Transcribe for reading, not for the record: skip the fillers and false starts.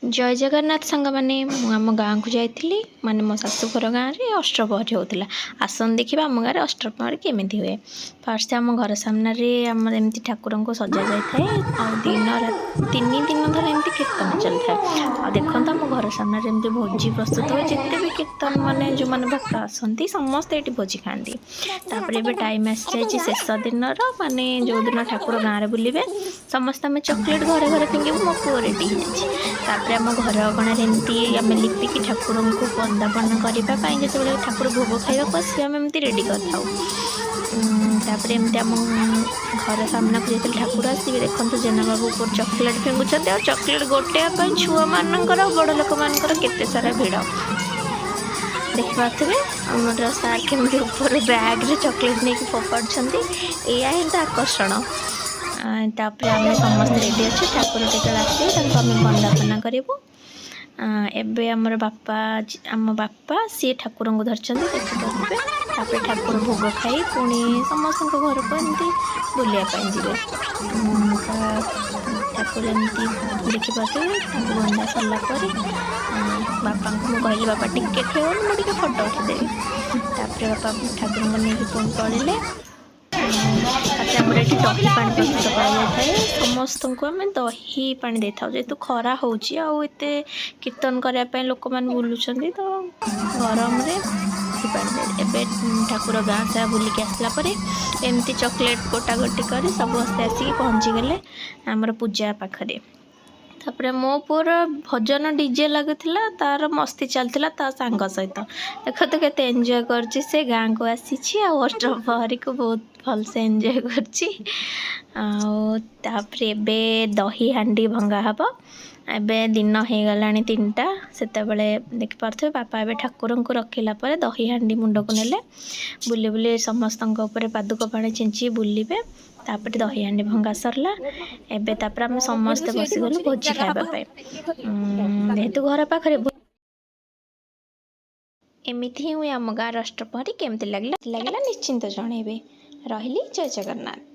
ଜୟ ଜଗନ୍ନାଥ ସାଙ୍ଗମାନେ। ମୁଁ ଆମ ଗାଁକୁ ଯାଇଥିଲି, ମାନେ ମୋ ଶାଶୁଘର ଗାଁରେ ଅଷ୍ଟପ୍ରହରୀ ହେଉଥିଲା। ଆସନ୍ତୁ ଦେଖିବା ଆମ ଗାଁରେ ଅଷ୍ଟପ୍ରହରୀ କେମିତି ହୁଏ। ଫାର୍ଷ୍ଟ ଆମ ଘର ସାମ୍ନାରେ ଆମର ଏମିତି ଠାକୁରଙ୍କୁ ସଜା ଯାଇଥାଏ ଆଉ ଦିନ ରାତି 3 ଦିନ ଧରି ଏମିତି କୀର୍ତ୍ତନ ଚାଲିଥାଏ। ଆଉ ଦେଖନ୍ତୁ, ଆମ ଘର ସାମ୍ନାରେ ଏମିତି ଭୋଜି ପ୍ରସ୍ତୁତ ହୁଏ। ଯେତେ ବି କୀର୍ତ୍ତନ ମାନେ ଯେଉଁମାନେ ଭକ୍ତ ଆସନ୍ତି, ସମସ୍ତେ ଏଇଠି ଭୋଜି ଖାଆନ୍ତି। ତାପରେ ଏବେ ଟାଇମ୍ ଆସିଯାଇଛି ଶେଷ ଦିନର, ମାନେ ଯେଉଁଦିନ ଠାକୁର ଗାଁରେ ବୁଲିବେ, ସମସ୍ତେ ଆମେ ଚକୋଲେଟ୍ ଘରେ ଘରେ ଫିଙ୍ଗିବୁ। ମୋ ପୁଅ ରେଡ଼ି ହେଇଯାଇଛି। ତାପରେ ଆମ ଘର ଅଗଣାରେ ଏମିତି ଆମେ ଲିପିକି ଠାକୁରଙ୍କୁ ବନ୍ଦାପନା କରିବା ପାଇଁ, ଯେତେବେଳେ ଠାକୁର ଭୋଗ ଖାଇବାକୁ ଆସିବେ, ଆମେ ଏମିତି ରେଡ଼ି କରିଥାଉ। ତାପରେ ଏମିତି ଆମ ଘର ସାମ୍ନାକୁ ଯେତେବେଳେ ଠାକୁର ଆସିବେ, ଦେଖନ୍ତୁ ଜେନାବାବୁ ଉପରୁ ଚକୋଲେଟ୍ ଫିଙ୍ଗୁଛନ୍ତି। ଆଉ ଚକୋଲେଟ୍ ଗୋଟେଇବା ପାଇଁ ଛୁଆମାନଙ୍କର, ବଡ଼ ଲୋକମାନଙ୍କର କେତେ ସାରା ଭିଡ଼ ଦେଖିପାରୁଥିବେ। ଆମର ସାର୍ କେମିତି ଉପରୁ ବ୍ୟାଗ୍ରେ ଚକୋଲେଟ୍ ନେଇକି ଫୋପାଡ଼ୁଛନ୍ତି। ଏଇଆ ହିଁ ତ ଆକର୍ଷଣ। ତାପରେ ଆମେ ସମସ୍ତେ ରେଡ଼ି ଅଛୁ। ଠାକୁର ଯେତେବେଳେ ଆସିବେ, ତାଙ୍କୁ ଆମେ ବନ୍ଦାପନା କରିବୁ। ଏବେ ଆମର ବାପା, ଆମ ବାପା ସିଏ ଠାକୁରଙ୍କୁ ଧରିଛନ୍ତି, ଦେଖିପାରୁଥିବେ। ତାପରେ ଠାକୁର ଭୋଗ ଖାଇ ପୁଣି ସମସ୍ତଙ୍କ ଘରକୁ ଏମିତି ବୁଲିବା ପାଇଁ ଯିବେ। ତ ଠାକୁର ଏମିତି ଦେଖିପାରୁଥିବେ, ତାଙ୍କୁ ବନ୍ଦା ସରିଲା ପରେ ବାପାଙ୍କୁ ମୁଁ କହିଲି, "ବାପା, ଟିକେ ଠିଆ ହୁଅନ୍ତୁ, ମୁଁ ଟିକେ ଫଟୋ ଉଠେଇଦେବି।" ତାପରେ ବାପା ଠାକୁରଙ୍କୁ ନେଇକି ପୁଣି ପଳେଇଲେ। ତାପରେ ଆମର ଏଠି ଦହି ପାଣି ପ୍ରସ୍ତୁତ କରାଯାଇଥାଏ। ସମସ୍ତଙ୍କୁ ଆମେ ଦହି ପାଣି ଦେଇଥାଉ। ଯେହେତୁ ଖରା ହେଉଛି ଆଉ ଏତେ କୀର୍ତ୍ତନ କରିବା ପାଇଁ ଲୋକମାନେ ବୁଲୁଛନ୍ତି, ତ ଗରମରେ ଦହି ପାଣି ଦେଇ। ଏବେ ଠାକୁର ଗାଁ ସାରା ବୁଲିକି ଆସିଲା ପରେ ଏମିତି ଚକୋଲେଟ୍ ଗୋଟା ଗୋଟି କରି ସମସ୍ତେ ଆସିକି ପହଞ୍ଚିଗଲେ ଆମର ପୂଜା ପାଖରେ। ତାପରେ ମୋ ପୁଅର ଭଜନ ଡିଜେ ଲାଗୁଥିଲା, ତାର ମସ୍ତି ଚାଲିଥିଲା ତା ସାଙ୍ଗ ସହିତ। ଦେଖନ୍ତୁ କେତେ ଏନ୍ଜୟ କରୁଛି ସେ। ଗାଁକୁ ଆସିଛି ଆଉ ଅଷ୍ଟପ୍ରହରୀକୁ ବହୁତ ଭଲସେ ଏନ୍ଜୟ କରୁଛି। ଆଉ ତାପରେ ଏବେ ଦହି ହାଣ୍ଡି ଭଙ୍ଗା ହେବ। ଏବେ ଦିନ ହେଇଗଲାଣି 3ଟା ସେତେବେଳେ। ଦେଖିପାରୁଥିବେ, ବାପା ଏବେ ଠାକୁରଙ୍କୁ ରଖିଲା ପରେ ଦହି ହାଣ୍ଡି ମୁଣ୍ଡକୁ ନେଲେ। ବୁଲି ବୁଲି ସମସ୍ତଙ୍କ ଉପରେ ପାଦୁକ ପାଣି ଛିଞ୍ଚି ବୁଲିବେ। ତାପରେ ଦହି ହାଣ୍ଡି ଭଙ୍ଗା ସରିଲା ଏବେ। ତାପରେ ଆମେ ସମସ୍ତେ ବସିଗଲୁ ଭୋଜି ଖାଇବା ପାଇଁ, ଯେହେତୁ ଘର ପାଖରେ। ଏମିତି ହିଁ ହୁଏ ଆମ ଗାଁର ଅଷ୍ଟପ୍ରହରୀ। କେମିତି ଲାଗିଲା ଲାଗିଲା ନିଶ୍ଚିନ୍ତ ଜଣେଇବେ। ରହିଲି, ଜୟ ଜଗନ୍ନାଥ।